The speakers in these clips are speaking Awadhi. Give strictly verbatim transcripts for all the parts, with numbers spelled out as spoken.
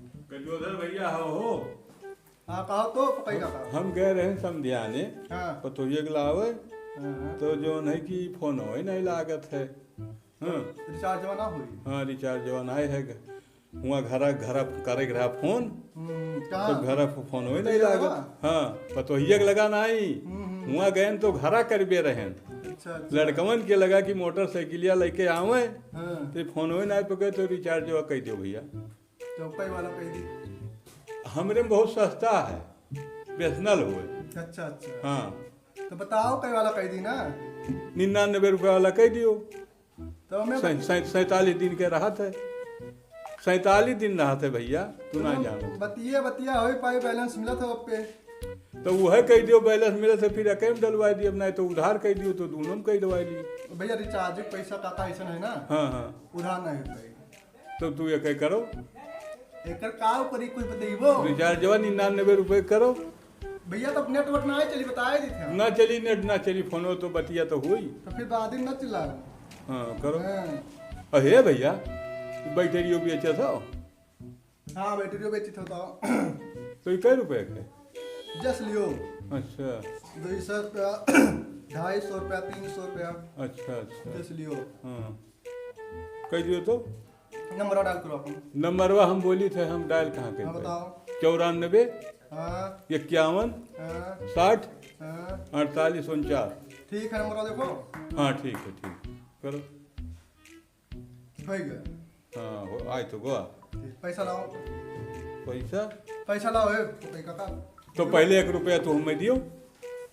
गजोधर भइया हो, हो? हाँ, कहो तो, पकई काका। हम गए रहे समधियाने, हाँ। पतोहिया के लावे, हाँ, हाँ। तो जौन है कि फोन होए नहीं लागत है। हाँ। रिचार्जवा ना होई? हाँ, रिचार्जवा ना है। हुआँ घरा, घरा करे के रहा फोन, हम्म, तो कहाँ? घरा फो-, फोन होए नहीं पतोहिया लागत। लगा? हाँ, पतोहिया के लगा नाई। हम्म, हम्म। हुआँ गएन तो घरा करबे रहेन। अच्छा, अच्छा। लड़कवन के लगा कि मोटरसाइकिलिया लेके आवे, हाँ। तो फोन होए नहीं पके तो रिचार्जवा कई दियो भइया। तो कई वाला कई दी? हमरे में बहुत सस्ता है, BSNL होए। अच्छा, अच्छा। हाँ। तो बताओ, कई वाला कई दी ना? निन्यानबे रुपया वाला कई दियो। तो हमें सै-, सै-, सैंतालीस दिन के रहत है, सैंतालीस दिन रहत है भइया, तू ना तो जानत। बतिया, बतिया होई पाई, balance मिलत है ओपे। तो उहे कई दियो, balance मिलत है, फिर एके में डलवाई दियो, नहीं तो उधार कई दियो, तो दोनों में कई डलवाई ली। भइया, recharge के पैसा काका ऐसन है ना, हाँ, हाँ। उधार नहीं होई पाई। तो तू एके करो। एकर का ऊपर ही कुछ बतइबो? रिचार्जवा निन्यानबे रुपये करो। भइया, तब network ना चली, बताए दी थे। ना चली net, ना चली फोनो, तो बतिया तो हुई। तो फिर बाद में ना चिल्लाओ। हाँ, करो। हाँ। अहे भइया, बैटरियो बेचत हो? हाँ, बैटरियो बेचित होता। तो ये कै रुपये के? जस लियो। अच्छा। दो सौ रुपया, ढाई सौ रुपया, तीन सौ रुपया। अच्छा, अच्छा। जस लियो। हाँ। कह दियो तो? नंबरवा dial करो अपन। नंबरवा हम बोली थे, हम dial कहाँ के हाँ, थे? बताओ। चौरानबे, हाँ। इक्यावन, हाँ। साठ, हाँ। अड़तालीस उनचास। ठीक है, नंबरवा देखो। हाँ, ठीक है, ठीक। करो। हो गया। हाँ, हो, आए तो गवा। ठीक, पैसा लाओ। पैसा? पैसा लाओ, ए, ए काका। तो पहले एक रुपया तू हमें दियो।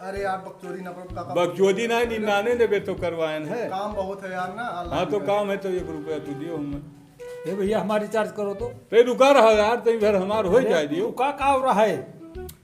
अरे यार, बकचोदी ना करो, काका। बकचोदी ना, निन्यानबे तो करवाएन है। काम बहुत है यार ना, हाँ, तो काम है तो एक रुपया तू दियो हमें। ए भइया, हमार recharge करो तो। ते रुका रहो यार, तई भर हमार हो अरे, जाए तू दियो। रुका का हो रहा है?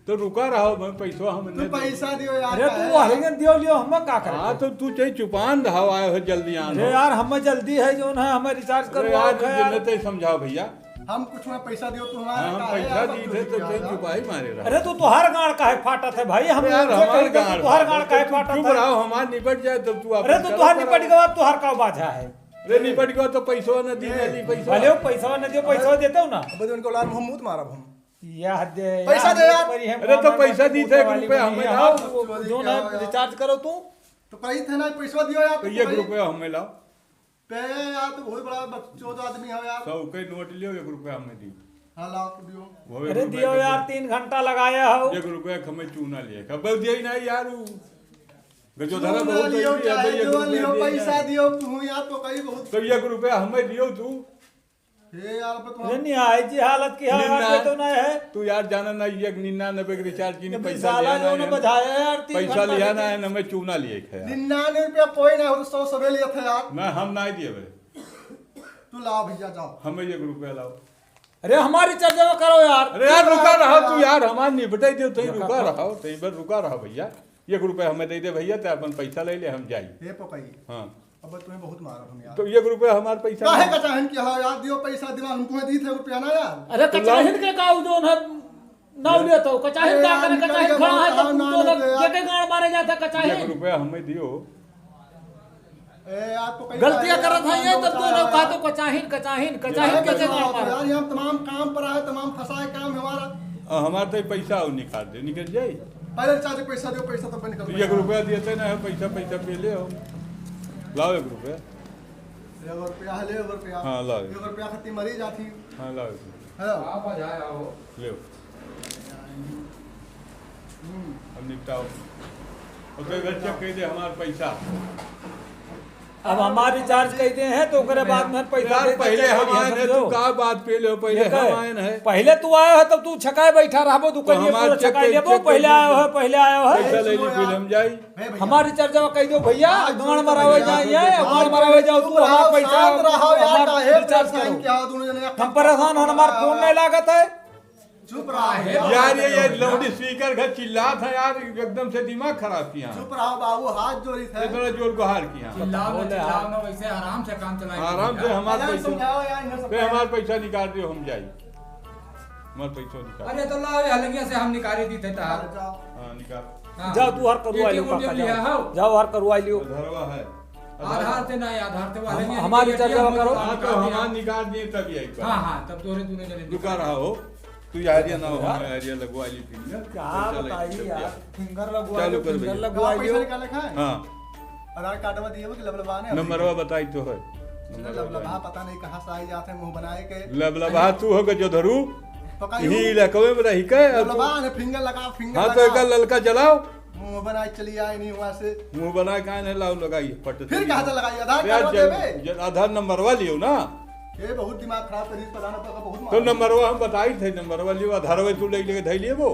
तो रुका रहो, मैं पैसवा हम तू नहीं पैसा दियो यार, अरे, तू काहे? वही दियो लियो, हम का करे? हाँ, तो तू चाहे चुपान रहो, आए हो जल्दी आन अरे हो। यार, हमें जल्दी है, जौन है, हमें recharge अरे करवाओ यार, खैर। जिन्हें तई समझाओ भइया। हम कुछ ना पैसा दियो, तू हमारे हाँ, हम काहे पैसा यार, दी थे, तो चुप तई यार। चुपाई मारे रहा। अरे, तू तोहार गाड़ काहे फाटत है भाई? हम अरे यार, उनसे हमार कहे तो गाड़ तोहार फाटत गाड़ है, काहे तू फाटत चुप है? रहो, हमार निपट जाए, तब तू अपन अरे, तू चलो तोहार करो। निपट गवा, अब तोहार का बात है? अरे, निपट गवा तो पैसवा न दी, ए, ना ली पैसवा। भले पैसवा न दियो, पैसवा देते हो ना। अब तो इनके औलाद मुँह मुँह मारब हम। यह दे पैसा यार, दे यार। पर ये अरे, तो मामा पैसा की दी थे, एक रुपया हमें लाओ। वो जो ना recharge करो तू। तो कही थे ना, पैसवा दियो यार, तो तो एक कही। रुपया हमें लाओ। पे यार, तो बहुत बड़ा बकचोद आदमी हो यार। सौ के नोट लियो, एक रुपया हमें दियो। हाँ, लाओ तो दियो। वो एक अरे, रुपया दियो के यार, दो। तीन घंटा लगाया हो। एक रुपया के हमें चूना लिए। अब दिया ही ना यार, वो गजोधरा चूना बहुत लियो, है, चाहे अब एक जो रुपया लियो, दिया ही पैसा ना। दियो, तू यार तो कही बहुत। तो एक रुपया हमें दियो तू। हे यार, अब तो अरे निहाय जी हालत की हालत निन्ना-, में तो ना है। तू यार जाना ना, ये निन्यानबे के recharge की नहीं, तो पैसा साला लिया ना जो ना है। बजाया यार, तीन पैसा घंटा लिया से ना है, ना मैं चूना लिए खाया। निन्यानबे रुपया कोई ना हो तो सौ सवेरे लिए थे यार। ना, हम ना दिए बे। तू लाओ भइया, जाओ। हमें एक रुपया लाओ। अरे हमार recharge करो यार। अरे यार रुका रहो तू यार, हमार निपटाई दे, तई रुका रहो, तई भर रुका रहो भइया। एक रुपया हमें दे दे भइया, ते अपन पैसा ले ले, हम जाई। हे पकई। हाँ। अब तुम्हें बहुत मारब हम यार। तो एक रुपया हमार पैसा काहे नहीं। कचाहन किया हो यार, दियो पैसा, दिमाग हम तुम्हें दी थे रुपया ना यार। अरे तो लाओ। कचाहन के का उ जौन है, नाव ले तो, कचाहन अरे का यार, करे, निकल कचाहन के खड़ा है, बहुत तो नाम तू तो है यार। के के गाड़ मारे जाता कचाहन। एक रुपया हमें दियो। ए यार, तो कहीं गलतियां गाड़ी करत है ये, वाला तब तू लोग कहा तो कचाहिन, कचाहिन, कचाहिन अरे के कहीं जगह गाड़ी मारो। यार, ये हम तमाम काम पर आए, तमाम फंसा है काम हमारा। आ, हमार तो पैसा और निकाल दे, निकल जाए। पहले recharge पैसा दो, पैसा तो निकल तो एक रुपया देते ना, पैसा, पैसा पे ले आओ। लाओ एक रुपया। एक रुपया, ले एक रुपया। हाँ, लाओ। एक रुपया खातिर मरी जाती। हाँ, लाओ एक रुपया। हेलो। आप आ जाए, आओ। ले। हम्म। अब निपटाओ। और तो इधर check कर दे हमार पैसा। अब हमार recharge कर दे हैं तो ओकरे बाद में पैसा यार, दे दे, पहले हम आए हैं, समझो। तू का बात पे ले, पहले ये हम कहे, आए हैं। पहले तू आया है तब तू छकाए बैठा रहबो, तू तो कहिए हमार पूरा check छकाए कर, लेबो, check कर पहले दे। आया है, पहले आया है। पैसा ले ली, फिर हम जाई। हमार recharge कह दो भैया, गाड़ मरावे जाए, ये गाड़ मरावे जाओ, तू हमार पैसा, शांत रहो यार, हमार काहे recharge परेशान करो। क्या दोनों जने? हम परेशान हो, हमार फोन नहीं लागत है। चुप रहा है। यार, ये, ये loud speaker घर चिल्लात है यार, एकदम से दिमाग खराब किया। चुप रहो बाबू, हाथ जोड़ी थे। इतना जोर गुहार किया। चिल्लाओ ना, चिल्लाओ ना, वैसे आराम से काम चलाएंगे। आराम से हमार पैसा, समझाओ यार, इन्हें समझाओ। हमार पैसा निकाल दियो, हम जाई। हमार पैसा निकाल। अरे तो लाओ, ये हलंगिया से हम निकाली दी थे तार। जाओ। हाँ, निकाल। हाँ। जाओ, तू हर करवा लियो, काका, जाओ। जाओ, हर करवा लियो। धरवा है। आधार से ना, आधार से वाले हम, नहीं, हमारी चर्चा करो। हाँ, तो हमार निकाल दिए तब ये एक बार। हाँ, हाँ, तब तोरे दोनों जने रुका रहा हो, तू यारिया ना हो, यार। हमारे यारिया लगवा ली फिंगर। क्या बताइए यार, फिंगर लगवा चालू कर भैया। फिंगर लगवा हाँ, पैसा निकाले खाए? हाँ। आधार कार्डवा दिए हो कि लबलबा ने? नंबरवा बताई तो है। लबलबा पता नहीं कहाँ से आई जात है मुंह बनाए के। लबलबा तू हो के जो धरू। पकाई यही हूँ। इलाकवे में रही के, अब लबलबा ने फिंगर लगा, फिंगर हाँ, तो लगा। एक ललका जलाओ। मुंह बनाए चली आए नहीं वहाँ से। मुंह बनाए काहे नहीं लाओ, लगाई फट से फिर कहाँ से लगाई? आधार कार्ड देबे? जब आधार नंबरवा लियो ना। ये बहुत दिमाग खराब करी, प्रधान आपका बहुत तो मार। नंबरवा हम बताई थे, नंबरवा लियो, आधारवा तू ले लेके धई लियो वो।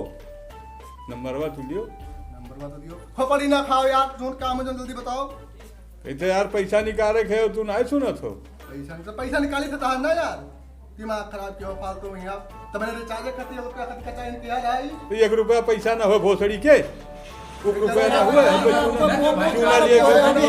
नंबरवा तू लियो। नंबरवा तो दियो। खोपड़ी ना खाओ यार, जोन काम है, जोन जल्दी बताओ। कहते यार, पैसा निकाले के हो, तू नहीं सुनत हो। पैसा निकाल, पैसा निकाली थे तहार ना यार, दिमाग खराब किया हो फालतू में यार। तब मैंने रिचार्ज करती है, रुपया कति का चाहिए इनके यार आई। तो एक रुपया पैसा ना हो भोसड़ी के, एक रुपया ना हुए, हम तो चूना, चूना लिए के खानी।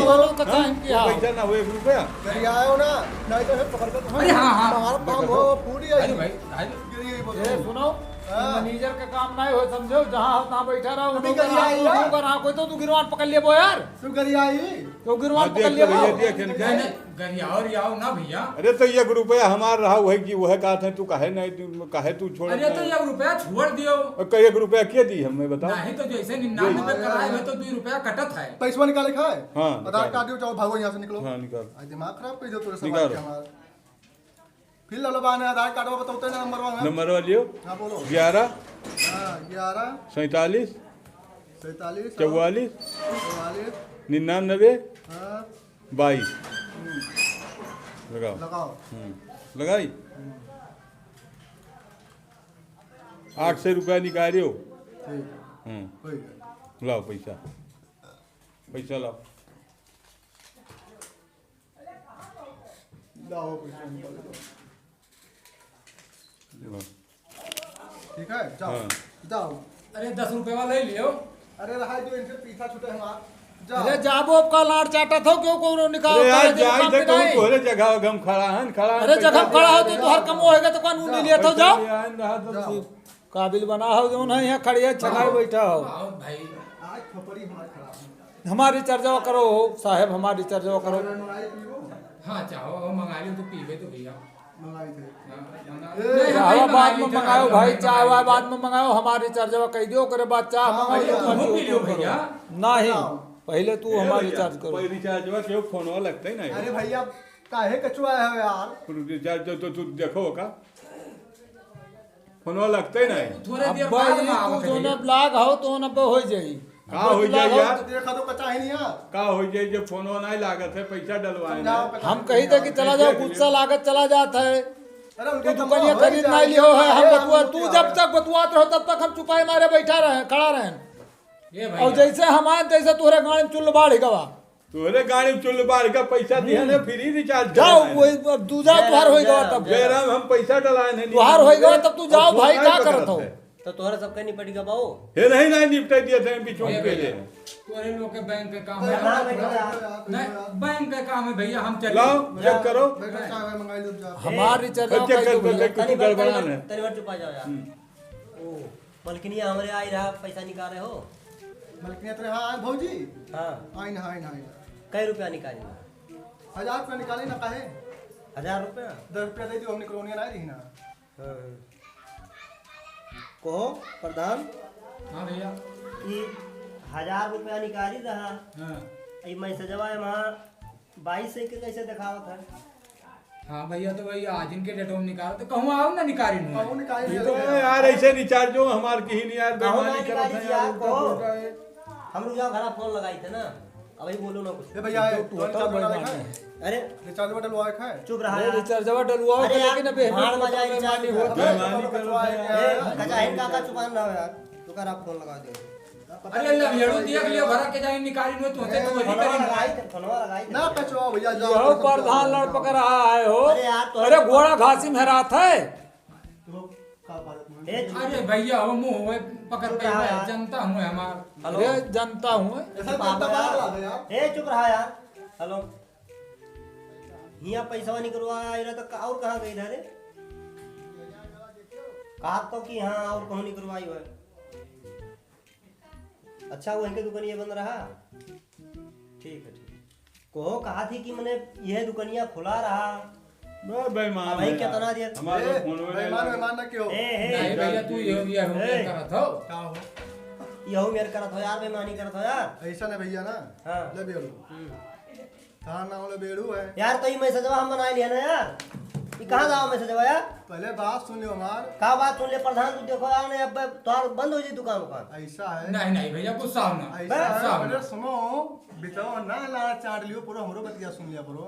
हाँ, पैसा ना हो एक रुपया। गरियाओ ना, नहीं तो फिर पकड़ के तुम्हें अरे हाँ, हाँ। मार पाऊँ हो, पूरी आई। अरे भाई, अरे। गिरी गई बोलो। ये सुनो, हाँ। मैनेजर का काम नहीं हो, समझो, जहाँ हो तहाँ बैठा रहो, अभी उनको गरियाई रहा, है। उनको रहा, कोई तो तू गिरवान पकड़ लिए वो यार। तू गरियाई। तो गिरवान हाँ, पकड़ देख लिए तो भैया, वो। देख इनका। नहीं, नहीं, गरियाओ, रियाओ ना भैया। अरे तो एक रुपया हमार रहा, वही की, वह कहत है, तू काहे नहीं, तू, काहे तू छोड़ अरे तो दे? एक रुपया छोड़ दियो। और कई एक रुपया के दी हमें, बताओ? नहीं तो जैसे निन्यानवे दे। कराए हुए तो दो रुपया कटत है। पैसवा निकाले खाए? हाँ, आधार निकाले। कार्ड दियो, जाओ, भागो यहाँ से, निकलो। हाँ, निकाल। आज दिमाग खराब कर दो तोरे सब निकालो। आज हमारा। फिर लबलबा ने आधार कार्डवा बताओ, तेरा नंबरवा है। नंबरवा लियो। हाँ, बोलो। ग्यारह। हाँ, ग्यारह। सैंतालीस। सैंतालीस, हाँ। चौवालीस। चौवालीस। निन्यानवे। हाँ। बाईस। हम्म। लगाओ। लगाओ। हम्म। लगाई? हम्म। आठ सौ रुपया निकालियो। ठीक। हम्म। हो गया। लाओ पैसा। पैसा लाओ। लाओ पैसा निकाल लो। लो। ठीक है, जाओ, हाँ। जाओ। अरे, दस रुपया वाला ले लियो। अरे, रहा जो इनसे पीछा छूटे हमार। जाओ। अरे, जाबो, अब का लाड़ चाटत हो, क्यों कोनो निकाल अरे यार, उतारे, जाई काम थे, के कहूँ नहीं। तोहरे जगह हम खड़ा हन, खड़ा हन, अरे, पैसा जगह खड़ा हो, दे तो दे। तोहर कम होएगा, तो कौन जाओ। ले लिया था, पैसा जाओ। ले आए, रहा तो जाओ। काबिल बना हो, जौन है, यहाँ खड़िया छगाई बैठा हो। आओ भाई। आज खोपड़ी हमार खराब हो गया। हमार रिचार्जवा करो हो, साहेब, हमार रिचार्जवा करो। मंगाई पीबो? हाँ, चाहो, हो मंगा लियो तो पीबे तो भैया। मंगाई थे। हाँ, मंगा ए, नहीं, चाहवा मंगा बाद ली में थे, मंगाओ मंगा भाई, ली चाहवा थे। बाद में मंगाओ, हमार रिचार्जवा कह दियो, ओकरे बाद चाह हाँ, मंगाओ, पहले तो तू हम पी लियो करो। भैया। नहीं, बताओ। पहले तू ए हमार भैया, रिचार्ज करो। कोई रिचार्जवा के फोनवा लगते ही नहीं। अरे भैया, काहे कचुआ है यार? रिचार्ज तो, तो तू देखो का? फोनवा लगते नहीं। थोड़े देर अब्बा बाद में ई आवत तू है। जोन अब लाग हो, तो अब हो जाई। का हो जाई यार? देखा तो कच्चा ही नहीं यार। का हो जाई जब फोनवा नहीं लागत है, पैसा डलवाए समझाओ ना। कच्चा हम नहीं कही थे यार। कि चला जाओ, देख लियो। गुस्सा लागत चला जात है। अरे उनके तू कमवा दुकानिया हो खरीद जाए। नहीं लियो है, हम अरे बतुआ, हम तू क्या? जब तक बतुआत रहो, तब तक हम चुपाई मारे बैठा रहे, खड़ा रहेन। ए भैया। और जैसे हम आए, तैसे तोहरे गाड़ी में चुल्ल बाढ़ गवा। तोहरे गाड़ी में चुल्ल बाढ़ के पैसा दिया ने, हम्म। फ्री रिचार्ज जाओ, कराए। वही अब दूजा तुहार होई गवा तब। जयराम, हम पैसा डलाए ने, तुहार होई गवा तब तू जाओ भाई, का करत हो? तो तोहरा सबके निपट गवा बाऊ। हे नहीं, नहीं निपटाई दिया थे, बीच में ए पहले। भैया, तोहरे लोग के बैंक के काम तो है। यहाँ बैठो यार। नहीं, बैंक के काम है भैया, हम चले। लाओ, चेक करो। बैठो, चाय वाय मंगाई लो, जाओ। हमार रिचार्ज ए, चेक कर, चेक कर, कुछ तनी बार, गड़बड़ा तनी बार, है। तनी बार चुपा जाओ यार। हम्म। ओ, मलकिनिया हमरे आई रहा, पैसा निकाले हो? मलकिनिया तेरे हाँ आए भौजी? हाँ। आई ना, आई ना, आई ना। कै रुपया निकाली? हजार रुपया निकाली ना, काहे? हजार रुपया? दस रुपया दे दियो, हमने कॉलोनिया ना रही ना। हाँ। कहो, प्रधान। हाँ भैया। ई हजार रुपया निकाली रहा। हाँ। ई मैसेजवा है वहाँ बाईस सौ के कैसे दिखावत है? हाँ भैया, तो वही आज इनके डेट में निकाल, तो कहूँ आओ ना निकाली नहीं। कहूँ निकाली ये तो नहीं। यार, ऐसे रिचार्ज जो हमार की ही नहीं यार, कहूँ ना बेईमानी करत निकाली है यार, यार, उल्टा कहो। पुल्टा है। हम लोग यहाँ घर फोन लगाई थे ना, अभी बोलो ना कुछ। ए भैया, तो ए, तू तो होता रिचार्ज बड़ा वाला बेईमान है। है। अरे। रिचार्ज बटन वाला है। चुप रहा अरे यार। रिचार्ज बटन वाला अरे है, यार, लेकिन अभी हम भाड़ लोग बजा बड़ा रिचार्ज बेईमानी है। होता है। बेईमानी करत है यार। ए, कचाहिन काका चुपान रहो यार, तू कर आप फोन लगा दे। अरे लभियड़ू देख लियो, घर के जाई निकाली नो, तुमसे ए, तो वही फोनवा करी लगाई थे, फोनवा लगाई थे। ना कचवा भैया, जाओ, यहो तुम प्रधान सब लड़ पकड़ रहा है हो। अरे यार, तो अरे घोड़ा घासी में हेरात है। तो का भारत में? ए, अरे भैया, वो मुंह हुए पकड़ चुप के रहा मैं यार। जनता हूँ हमार। हेलो। अरे जनता हूँ। ऐसा जनता बात है यार। ए, चुप रहा यार। हेलो। हियाँ पैसवा निकलवा आए रहा तो का-, और कहाँ गई था रे? कहा तो कि हाँ, और कहूँ निकलवाई हुआ। अच्छा, वहीं के दुकानिया बंद रहा? ठीक है, ठीक है। कोहो कहा थी कि मने यह दुकनिया खुला रहा। बे-, बेईमान अब भाई है कितना यार। दिया? हमारे ए, फोन में बेईमान, नहीं बेईमान ना क्यों? ए, ए, नहीं भैया, तू ये, ये हो ए। करत हो। का हो? यहू मेर करत हो यार, बेईमानी करत हो यार। ऐसा ना भैया ना। हाँ। ले बेड़ू। हम्म। कहाँ नाम ले बेड़ू है? यार, तो ये मैसेजवा हम बनाए लिया ना यार। ये कहाँ जाओ मैसेजवा यार? पहले बात सुन लियो हमार। का बात सुन ले प्रधान, तू देखो यार, नहीं अब तोहार बंद हो जाई दुकान उकान। ऐसा है। नहीं, नहीं भैया, गुस्सा हो ना। ऐसा बस। है, गुस्सा हो ना। पहले सुनो, बिचवा ना ला चाट लियो, पूरा हमरो बतिया सुन लिया करो।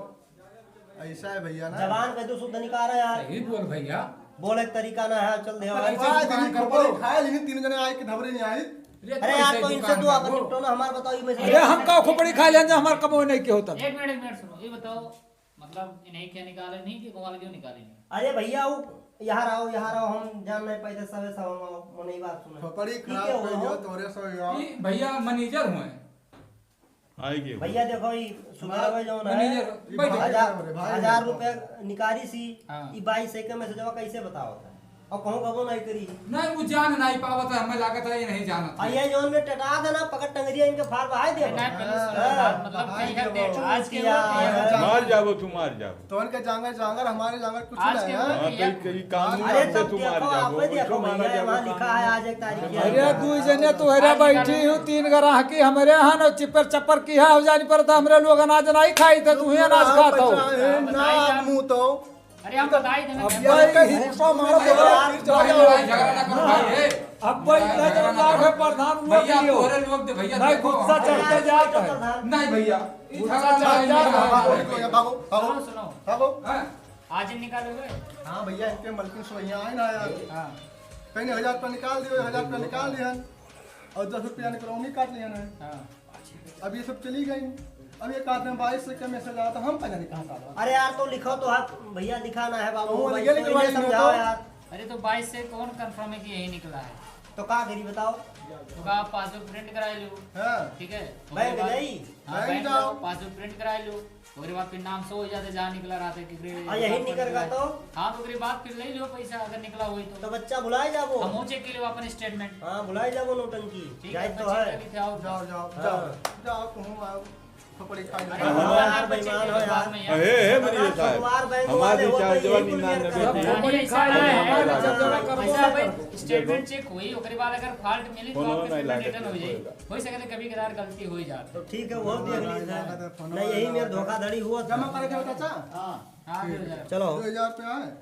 ऐसा है भैया ना। जबान पे तू शुद्ध निकाल रहा यार। सही बोल भैया। बोले के तरीका ना है, चल दे। अपन ऐसे खाए दुकान लेनी, कर खोपड़ी पड़ो। खाए लेनी, तीन जने आए के ढबरे नहीं आए। अरे अरे यार, ऐसे तो इनसे दुकान तू कर अपन दो। निपटो ना, हमार बताओ, ये मैं अरे हम का खोपड़ी खाए लेन जा, हमार कमो नहीं के होता। एक मिनट, एक मिनट सुनो, ये बताओ, मतलब इन्हें क्या निकाले नहीं कि कमाल क्यों निकाले नहीं? अरे भैया, वो यहाँ रहो, यहाँ रहो, हम जान नहीं पाते, सबे सब हम, मने बात सुने। खोपड़ी ठीक खराब है, कर वो दियो, तोरे सो यार। ई भैया मैनेजर हुए। आए के भैया देखो, ई सुबह में जौन है, मैनेजर, बैठो। हजार, भाई, हजार रुपया निकारी सी, हाँ। ई बाईस से के मैसेजवा कैसे बताओ था? और कहूँ कबो नहीं करी। नहीं, वो जान नहीं पावत है, हमें लागत है, ये नहीं जानत आ है। ये जौन में टटा देना, पकड़ टंगरिया इनके फाड़ बहाई दे। नहीं, पहले सुनो, हाँ। मतलब, बहाई कहीं का देबो। डेट आज के किया लोग है। मार जाबो, तू मार जाबो। तो उनके जांगर, जांगर, हमारे जांगर कुछ आज नहीं के है। लोग हाँ, तो ये ये कानून अरे, आपसे तब तू मार देखो, जाबो, आप देखो, उसको मारा भैया, जाबो, वहाँ लिखा है, कानून। आज एक तारीख है। अरे, दुई जने तो हेरा बैठी हो, तीन ग्राहकी हमरे यहाँ न चिपर चपर किहा हो जानी पर तो हमरे लोग अनाज नहीं खाई थे, तू ही अनाज खात हो। ना मुँह तो अरे हम बताई देना अब क्या भाई, कहीं घूसा मारो, अरे बोलो, यार, फिर चला भाई, जाओ। भाई, झगड़ा ना करो भाई, ए। अब भाई, झगड़ा ना करो। प्रधान हुआ भैया, क्यों? तोहरे लोग दे, भैया, नहीं, देखो, गुस्सा हम चढ़ते जात है। नहीं भैया, ई गुस्सा झगड़ा चढ़ नहीं जात है। करना। भागो, भागो, भागो, सुनो, सुनो। भागो। हाँ। आज ही निकाले हुए? हाँ भैया, इनके मलकिन सो यहाँ आए ना यार। हाँ। कहीं हजार रुपया निकाल दियो, हजार रुपया निकाल दिया और दस रुपया निकलौनी काट लिया ना। हाँ। अब ये सब चली गई। अब ये कहते हैं बाईस से कम मैसेज आया तो हम पता नहीं कहाँ से आया। अरे यार, तो लिखो तो हक, भैया, लिखा ना है बाबू, तो वो बाईस ये तो लिखवा इन्हें लीजिए समझाओ तो। यार। अरे तो बाईस से कौन कंफर्म है कि यही निकला है? तो का करी बताओ? तो का आप पासबुक प्रिंट करा लो। हाँ। ठीक है? बैंक ओकरे बाद जाई? हाँ, बैंक बैंक जाओ। जाओ, पासबुक प्रिंट करा लो। ओकरे बाद फिर नाम शो हो जाते, जहाँ निकला रहता है, केकरे हाँ, यही account निकल गया निकला तो? हाँ, तो ओकरे बाद फिर ले लो पैसा, अगर निकला होई तो। तो बच्चा भुलाए जाबो। हम हो चेक के लिए अपन स्टेटमेंट। हाँ, भुलाए जाबो नौटंकी। ठीक जाए है, तो अपन है। चेक कर लेते, आओ। जाओ, जाओ, हाँ। जाओ, जाओ, कहूँ आओ, खोपड़ी खा लो। अरे, हमार हमार बेईमान हो यार। बाद में यार। हे, हे, मनीष साहब, सोमवार बैंक हमार वाले हो, रिचार्जवा तो यही कुल निन्यानवे मेर का रुपया। नहीं, ऐसा नहीं है। हमार रिचार्जवा ऐसा भाई, स्टेटमेंट चेक हुई, ओकरे बाद अगर फॉल्ट मिली, तो फोनो आपके नहीं पेमेंट लागत रिटर्न हो है, जाएगी। होएगा। हो सकता है कभी कदार गलती हो ही जाता है। तो ठीक है, वो देख लीजिए। नहीं, यही मेर धोखाधड़ी हुआ था। जमा करे के हो, चाचा? हाँ। हाँ, दो हजार। चलो। दो हजार रुपया है।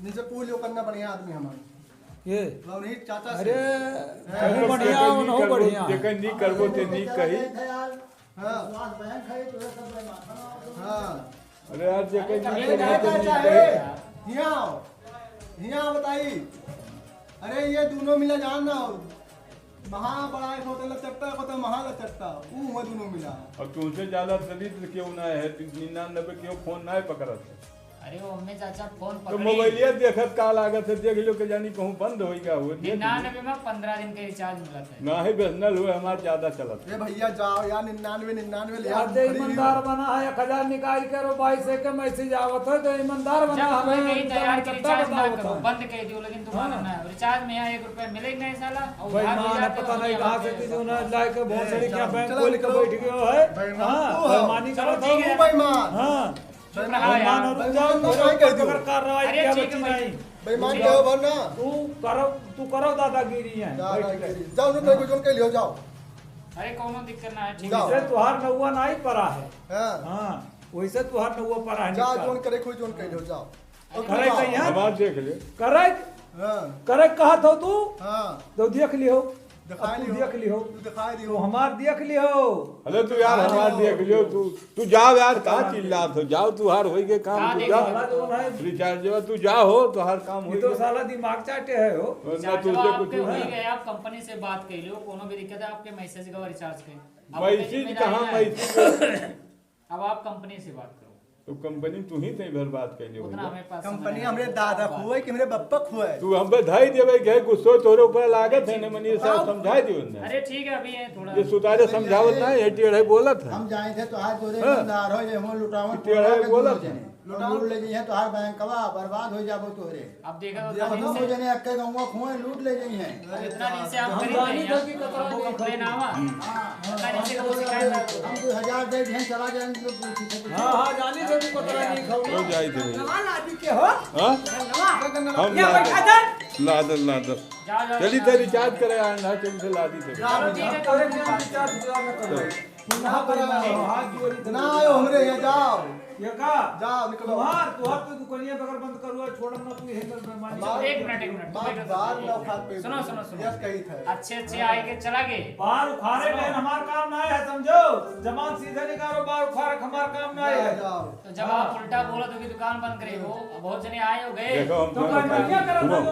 नीचे पूल यो करना बढ़िया आदमी हमारे। ये? लवनीत चाचा से। अरे, हैं? तू बढ़िया, जेकर उन्हों नी करबो, बढ़िया। जेकर नी करबो, ते नी कही। हाँ। विश्वास बैंक है, तो ये सब बेईमान। हाँ। अरे यार, जेकर अरे, नी अरे, करबो, ते नी कही। हियाँ आओ। हियाँ आओ, बताई। अरे, ये दोनों मिला जान ना हो। महा बड़ा एक होता लचकता, एक होता महा लचकता। ऊ हुआ दोनों मिला। और तुमसे ज्यादा दलिद्र क्यों ना है? निन्यानवे क्यों फोन ना है पकड़त? अरे वो हमें चाचा फोन तो पकड़ी। मोबाइलिया देखत का लागत है, देख लो के जानी कहूँ बंद होई का हुए, देख लो। निन्यानवे में पन्द्रह दिन के रिचार्ज मिलत है। ना है, बेसनल हुए हमार ज्यादा चलत। ए भैया जाओ यार, निन्यानवे, निन्यानवे ले यार, आओ, जे free। ईमानदार बना है, एक हजार निकाल के रो, बाईस से के मैसेज आवत है, तो ईमानदार बना जब है, कोई कहीं तैयार के तब रिचार्ज ना बताओ करो, तो। बंद कर दियो, लेकिन तू हाँ। मानो ना, रिचार्ज में यहाँ एक रुपया मिलेगा नहीं साला, और भाई उधार हो मान जाते पता हो नहीं गया, कहाँ से होते किसी हो। उन्हें लाके भोसड़ी ए, क्या चलो, बैंक चलो, खोल के निकलो। बैठ गयो है। भाई मान हाँ, तू भाई हो। मानी चलो, करत ठीक हो। है। भाई मान। हाँ। चुप रहा यार। भाई, मान रुक जाओ, भाई, तो मान कोई कह दो। अगर कार्रवाई अरे क्या ठीक है बची भाई। नहीं। भाई, मान ठीक जाओ है। भर ना। तू करो, तू करो दादागिरी है, बैठ के। दादागिरी। जाओ, जो कह दो, जो कह लियो, जाओ। अरे, कोनो दिक्कत ना है, ठीक जाओ। है। वैसे तुहार नौवा नहीं पड़ा है। हाँ। हाँ, वैसे तुहार नौवा पड़ा है, जाओ, निकल। जोन करे, कोई जोन कह लियो, जाओ। अरे, करे कहीं है? हमार देख ले। करे? हाँ। करे कहा था तू? हाँ। तो देख लियो। दिखाई अब तू लियो। देख लियो। तू दिखाई लियो। तू हमार देख लियो। अरे तू यार, दिखाई हमार लियो। देख लियो, तू, तू जाओ यार, का चिल्लात हो? जाओ, तुहार होई के काम, का तू देख जाओ। लियो? रिचार्जवा तू जा हो, तुहार काम ये होई तो के। साला दिमाग चाटे है हो। वरना रिचार्जवा तुझे आपके कुछ होई ना। गए, आप कंपनी से बात कर लियो, कोनो भी दिक्कत है, आपके मैसेज का रिचार्ज कर। अब मैसेज जिम्मेदारी कहाँ, ना है। मैसेज? अब आप कंपनी से बात करो। तो कंपनी तू ही तई भर बात कर लियो उतना भैया। हमें पास समय कंपनी नहीं है। हमरे दादा खुए कि हमरे बप्पा खुए? तू हम बधाई देवे के गुस्सो तोरे ऊपर लागत है, ने मनीष साहब समझाई दियो ने। अरे ठीक है, अभी ये थोड़ा ये सुतारे समझावत ना, ये टेढ़े बोलत है। हम जाए थे तो आज तोरे हाँ। ईमानदार हो, ये हम लुटावन टेढ़े बोलत है। लूट ले जइहें तोहार बैंकवा, बर्बाद हो जाबो तोहरे। अब देखा तो ये दो जने अक्के गौवा खोए लूट ले जइहें। अब इतना दिन से हम हम खरीद रहे हैं, हमको कंप्लेन आवा। इतना दिन से हमको शिकायत ना करो। हम दो हजार दे दिए, चला जाए। हाँ, हाँ, जानी थे तू कतरा नहीं खाओ। हो जाई थे भैया। नवा लादी के हो? हाँ? नवा। हम ये लादे। भाई, लादे, लादे। जाओ, जाओ, चली जाओ। तो रिचार्ज करे आए ना, चली से लादी थे। चलो, ठीक है, तोरे बिना रिचार्ज पूरा न करो। चलो। ना आयो हमरे यहाँ, जाओ। ये का? जाओ, निकलो। तुहार, तुहार तो दुकानिया बगैर बंद करो, छोड़म ना तू, यही कर बेईमानी। बार, एक मिनट, एक मिनट, बार, बैठो, बार बैठो। ना उखाड़ पे। सुनो, सुनो, सुनो। यस कही था। अच्छे, अच्छे आए के चला गए। बार उखाड़े सुनो। लेन हमार काम ना है, समझो। जबान सीधे निकालो, बार उखाड़े हमार काम ना है। जाओ। तो जब आप उल्टा बोलत हो कि दुकान बंद करे हो, अब बहुत जने आए हो गए। देखो, हम तो तुम्हारे बंद क्या करत सुनो। हो?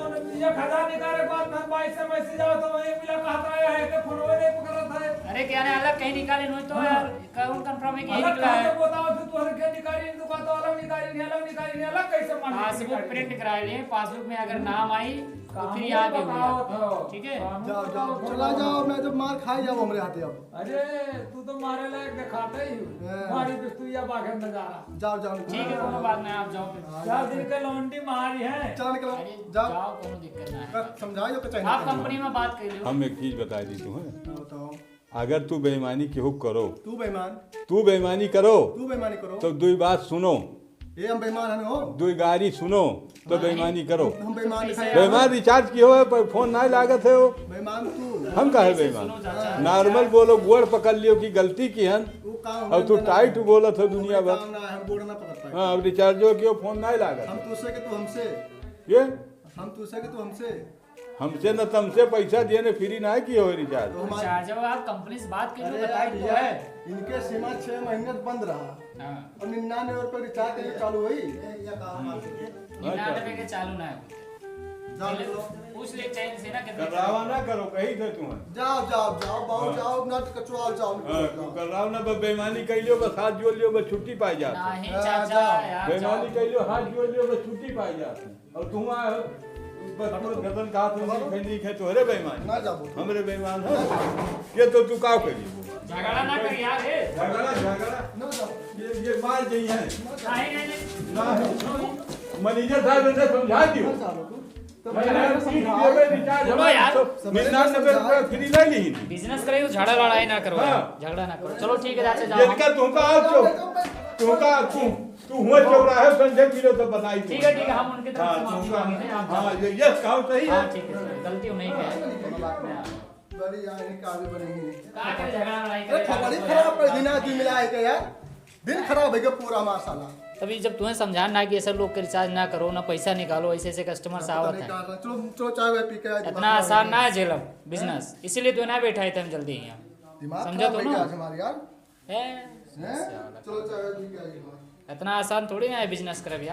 एक हजार निकाले के बाद हम बाईस से मैसेज आओ तो वही मिला कहता है कि फोनवे नहीं पकड़त है। अरे क्या ना अलग कहीं निकाले नहीं तो हाँ। यार, कौन कंफर्म है कि यही अलग निकला कहाँ है? से बताओ, फिर तू अलग क्या निकाली, तू कहता अलग निकाली, नहीं अलग निकाली, नहीं अलग कैसे मान पासबुक निकाली? प्रिंट करा लिए, पासबुक में अगर नाम आई तो कानून फिर यहाँ पे बताओ हुआ। तो। ठीक है? कानून जाओ, जाओ, बताओ चला तो। जाओ, नहीं तो मार खाई जाओ हमरे हाथे अब। अरे, तू तो मारे लायक दिखाते ही हो। हाँ। मारी बिस्तुइया बाघे नजारा। जाओ, जाओ, निकलो। ठीक है, कोनो बात नहीं, आप जाओ फिर। हाँ, चार दिन के लौंडी मारी है। चलो, निकलो। अरे, जाओ। जाओ, कोनो दिक्कत ना है। कर, समझाओ, जो कचाई आप नहीं कंपनी में बात कर लो। हम एक चीज बताई दी तुम्हें। हाँ, बताओ। अगर तू बेईमानी केहू करो, तू बेईमान। तू बेईमानी करो, तू बेईमानी करो। तो दुई बात सुनो। ए, हम बेईमान हन हो। दुई गारी सुनो, तो हाँ। बेईमानी करो। हम बेईमान कैसे दिखाई बेईमान रिचार्ज किहो है, पर फोन नाहीं लागत है हो। बेईमान तू। हम काहे कैसे बेईमान? सुनो चाचा? नॉर्मल बोलो, गोड़ पकड़ लियो कि गलती किहन। वो काम और तू हमरे टाइट ना बोलत हो दुनिया हमरे भर। काम ना है, हम गोड़ ना पकड़ पाए। हाँ, अब रिचार्जो किहो, फोन नाहीं लागत। हम तुझसे कि तू हमसे। ये? हम तुझसे कि तू हमसे। हमसे न तमसे पैसा दिए न, फ्री नाहीं किहो रिचार्ज। तो हमारे चाचा, जब आप कंपनी से बात कर लो, अरे बताइए यार तो भैया, है। इनके सिम छह महीने बंद रहा। हाँ। और निन्यानवे रुपये रिचार्ज करिए, चालू होई। निन्यानवे के चालू ना है। जाओ, पहले निकलो। पूछ ले चैन से ना कितने करवावा ना करो, कही थे तुम्हें। जाओ, जाओ, जाओ, बाबू, हाँ। जाओ, ना तो कचवाओ, जाओ, हाँ, निकलो, तू जाओ। करवाओ ना, बस बेईमानी कर लियो, बस हाथ जोड़ लियो, बस छुट्टी पाई जात। नहीं, हाँ, चाचा, जाओ। यार, बेईमानी जाओ। कर लियो, हाथ जोड़ लियो, बस छुट्टी पाई जात। और तुम आए हो, बस तुम गदन का हाथ में खैनी है, तोहरे बेईमान। ना जाबो। हमरे बेईमान हो। ये तो तू का करी? झगड़ा ना कर यार, ए। झगड़ा, झगड़ा। ना जाबो। ये, ये मार गई है। नहीं, नहीं, नहीं। ना। मैनेजर साहब ने समझा दियो। ना जाबो तू। तो मैंने मैनेजर तीस समझाओ। रुपये रिचार्ज बोलो हमारे यार। तो निन्यानवे रुपये फ्री ले ली। बिजनेस करे तो झगड़ा लड़ाई ना करो हाँ। यार। झगड़ा ना करो। चलो ठीक है, चाचा जाओ। इनका तुमका आप चो-, तुमका तू तू हुआ चौराहे संजय मिलो तो बताई तू। ठीक है, ठीक है, हम उनके तरफ हाँ, से माफी तुमका, मांगते हैं, आप हाँ, जाओ। ये, ये काम सही है। हाँ, ठीक है, सर, गलती नहीं है, कोनो बात नहीं। बड़ी यार, ये काबिल बनेगी। का करे झगड़ा लड़ाई अरे, करे, खबर ही खराब कर दी ना, आदमी मिला है क्या यार? दिन खराब है क्या पूरा माशाल्लाह। तभी जब तुम्हें समझाना है कि ऐसे लोग के रिचार्ज ना करो, ना पैसा निकालो, ऐसे ऐसे कस्टमर से आवत है। चलो, चलो चाय वाय पी के आज इतना आसान ना है झेलब बिजनेस, इसीलिए तो ना बैठा है तुम जल्दी यहाँ। दिमाग समझा खराब तो है ना? क्या आज हमारे यार? हैं? हैं? चलो चाय वाय पी के आई। इतना आसान थोड़ी ना है बिजनेस करब यार।